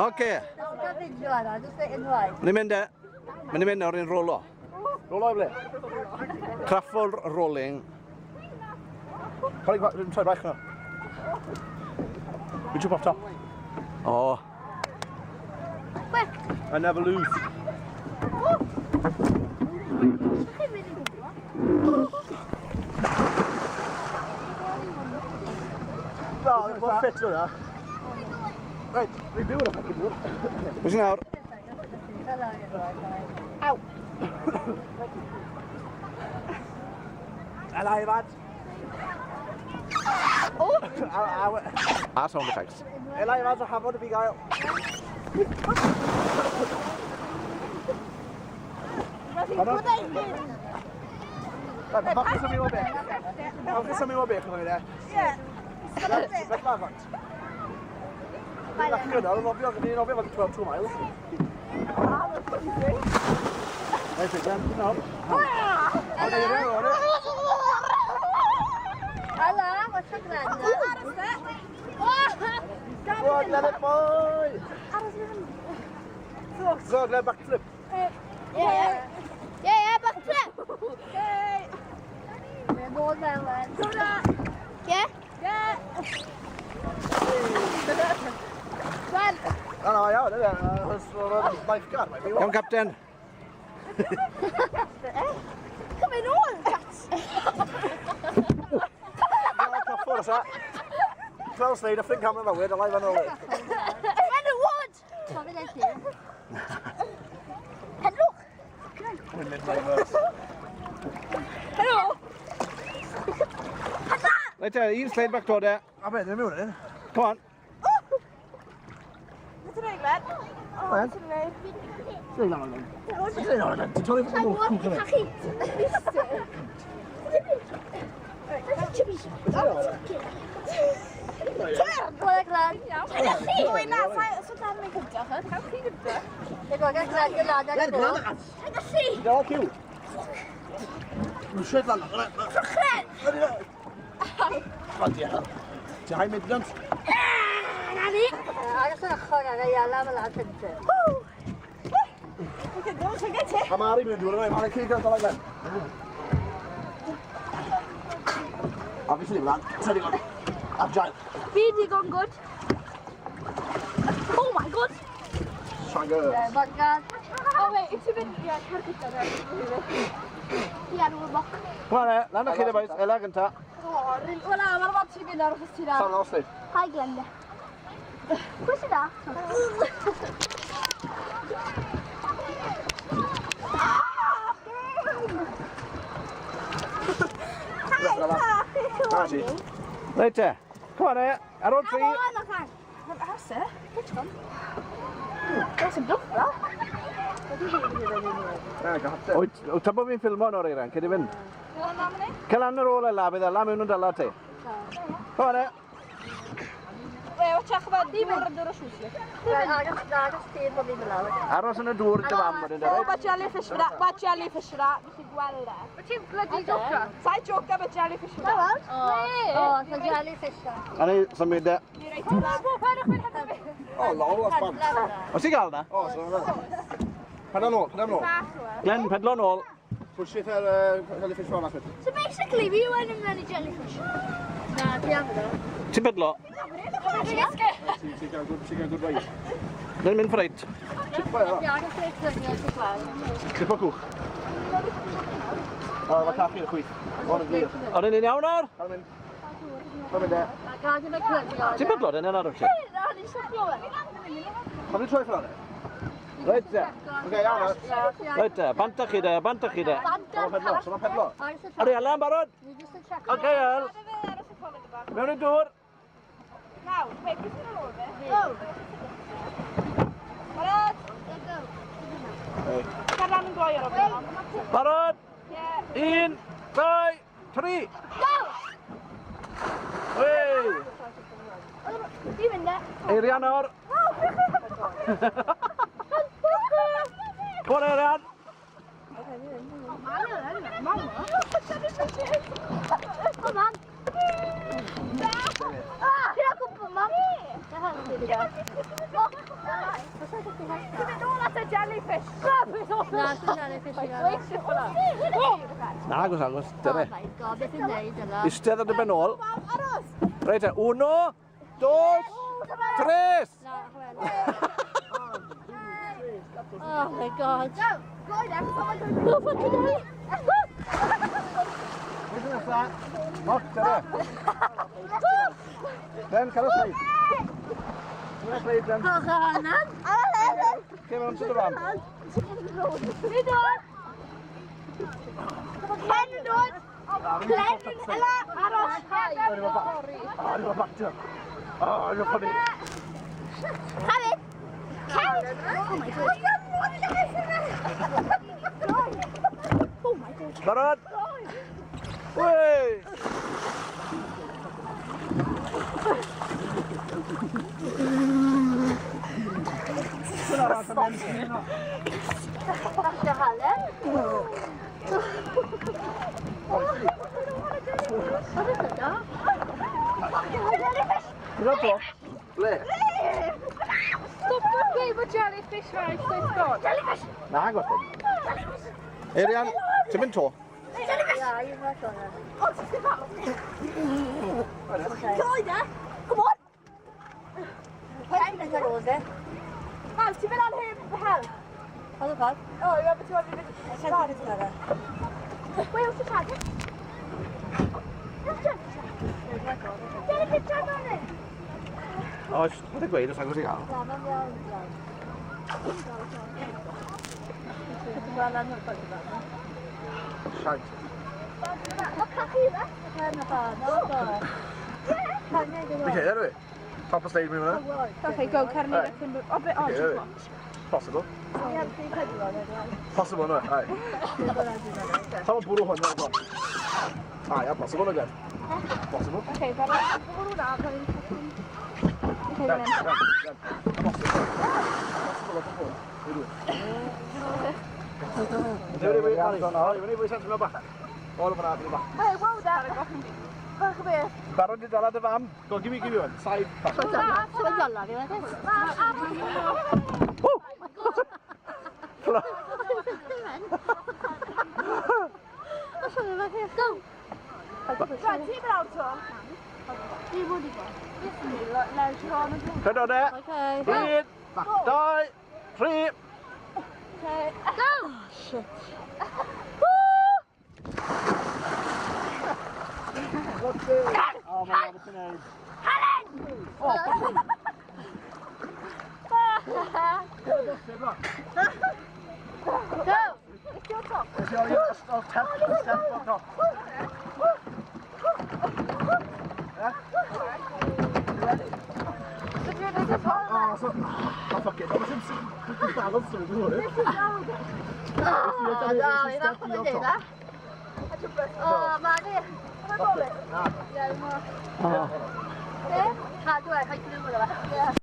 Oce. Ni'n mynd e. Ni'n mynd nawr i'n rolo. Rolo i ble? Craffol rolling. Cael ei troi braich nhw. We jump off top. Oh. Quick. I never lose. No, mae'n ffit hwnna. Reit, fi'n byw yn y ffocin dŵr. Pwy sy'n nawr? Aw. Ela, Ifad. O! A sound effects. Ela, Ifad, o hafod y bugail. Right, mae chi'n symud o bech. Mae chi'n symud o bech yn oed e. Ie. Beth mae fant? Dwi'n gynnal, nofio, ni'n nofio fel 12 miles. Reit, Glenn, nawr. Ela, what's up, Glenn? Go on, Glenn, boy! Go on, Glenn, backflip. Yeah. Yeah, backflip. Mae'n modd fel yn. Yeah? Yeah. Glenn. Na, na, iawn, yna. Lifeguard, mae'n Iawn, captain. Come in ôl, cat. Caffor, osa. Klaus Slade, a ffrind camera fawr, a lai fan ôl. Mae'n y wood. Hello. Mae'n mynd mae'n fers. Hello. Reit te, un sleid bach to de. A be, ddim mewn yn. Come on. Beth yw'n Glenn? Glenn? Sleid lan o'n. Sleid lan o'n. Ti'n torri fy mwch cwch yna. Glenn. Gael cyw. Dwi'n siarad lan. Bloody hell. Ti'n high maintenance? Agos yn ochr ar ei ala fel ar cyntaf. A Mari mewn dŵr yna, Mari cyd gael dal Glenn. A fi sy'n lan, ti'n digon. Agile. Fi digon good. Oh my god. Swagger. Oh wait, it's a bit... Yeah, cerdded ar e. Ie, nhw'n moc. Come on, e. Lan â chi de, boys. Ela gynta. O, wel na, mae'r fod ti'n mynd ar wrth ti na. Sam off, Slade. Hi, Glenda. Pwy sy'n da? Na ti. Reit te. Come on, e. Ar ôl tri. Hase? That's a bluff, la. Na, gael hapte. Wyt, wyt ta bod fi'n ffilmo nawr, Eiran, cyd i fynd. Cael lan ar ôl Ela, bydd Ela mewn yn dala ti. Come on, e. Aros yn y dŵr dy fam wedyn, O, reit? mae jellyfish fyna, mae jellyfish fyna, fi chi'n gweld e. Wyt ti'n bloody joker? Sa'i joker, mae jellyfish fyna. O, mae jellyfish na. A ni symud e. Fi reit yna. O, lol, that's bant. Os ti gael na? O, so yna. Pedal nôl, pedal nôl. Glenn, pedlo nôl. Pwysith ar jellyfish fel achyd. So basically, fi yw yn mewn i jellyfish. Na, ti am ddo. Ti'n pedlo? Ti'n gael good, ti'n gael good ride. Ni'n mynd ffreit. Tipo e, Ti agos i'r clyfio ti'n gweld. Tipo cwch. O, mae cachu yn y chwith. O'n yn glir. O'n i'n iawn nawr? Cael mynd. Cael mynd e. Mae gad yn y clyfio. Ti'n pedlo dyn nawr, wyt ti? Na, ni'n siopio fe. Pam ni'n troi ffrane? Reit te. Oce, iawn nawr. Reit te, bant â chi de, bant â chi de. So'n pedlo, so'n pedlo. Ar Ela yn barod? Oce, El. Mewn i dŵr. Nawr, wait, beth sy'n ar ôl fe? Barod? Cer lan yn gloi ar ôl fe. Barod? Ie. 1, 2, 3. Go! Wei! Fi'n mynd e. Eirian nawr. Come on, Eirian. O, mam. Ah, ti'n gwybod, mam. Ti'n mynd nôl at y jellyfish. Na, sy'n jellyfish i gael. Na, agos, agos. Dyna. Oh my god, beth i'n neud yna? Eistedd ar dy ben ôl. Aros. Reit, uno, dos, tres. Na, chwel. Oh my god. Go. Go then. Oh fucking hell. Beth nesa? Not, dyna. Ben, cael y sleid. Cael y sleid, Ben. Oh, hwnna. Cyn mewn to dy fam. Ni dod. Ken yn dod. Glenn, Ella, aros. Oh, ni'n back to. Oh, ni'n funny. Hefyd. Ken. Oh my god. Oh my god. Barod? Wey! Falle halen. What is it, dog? Ti'n to? Ble? Stop gweud bod jellyfish rhaid, so Scott. Na, agos dim. Eirian, ti'n mynd to? Yeah, you've got one. Oh, ti'n fel. Go there. Come on. Pa'n ar ôl fe? Mam, ti'n mynd ar heb hel? Oedd y ffordd? O, i'n meddwl ti'n mynd Sa'n dwi'n gwybod? Wait, what's the tag? Jellyfish tag on it. Oes, mae'n gweud os agos i gael. Na, mae'n iawn, iawn. Ti'n gweld lan o'r ffordd yma? Shite. Mae cachu yma. Na, na, na. Fi lle, ydw i? Top of stage mi fyna. Okay, go, Cerny. O, bit, o, Ie, just Possible. Possible, no, aye. Sa'n bwrw hwn, no, Ah, yeah, possible again. Possible. Okay, barod. Bwrw na, Okay, Ben, then. Ben, Ben. Possible. Possible off the phone. Ydw i? Ydw i? Ydw i? Bach. All of an bach. Wait, wow, there. Bach o beth. Barod i dala dy fam? Go, give me one. Side pass. So'n dala fi wedyn. Woo! Go! Right, ti'n mynd awr to? Dwi'n bod i bod. Pryd o de? Okay. Un, dau, tri. Go! Oh, shit. Oh, my God, beth ti'n neud? Helen! Go! I'll tap, step on top. Yeah? Oh, so, oh, fuck it. Mae'n balance trwy hwn. Oh, na, fi'n falch bod yn deud e. O, ma ni. Na. Ie, ma. Cadw e, cael glw yna fe.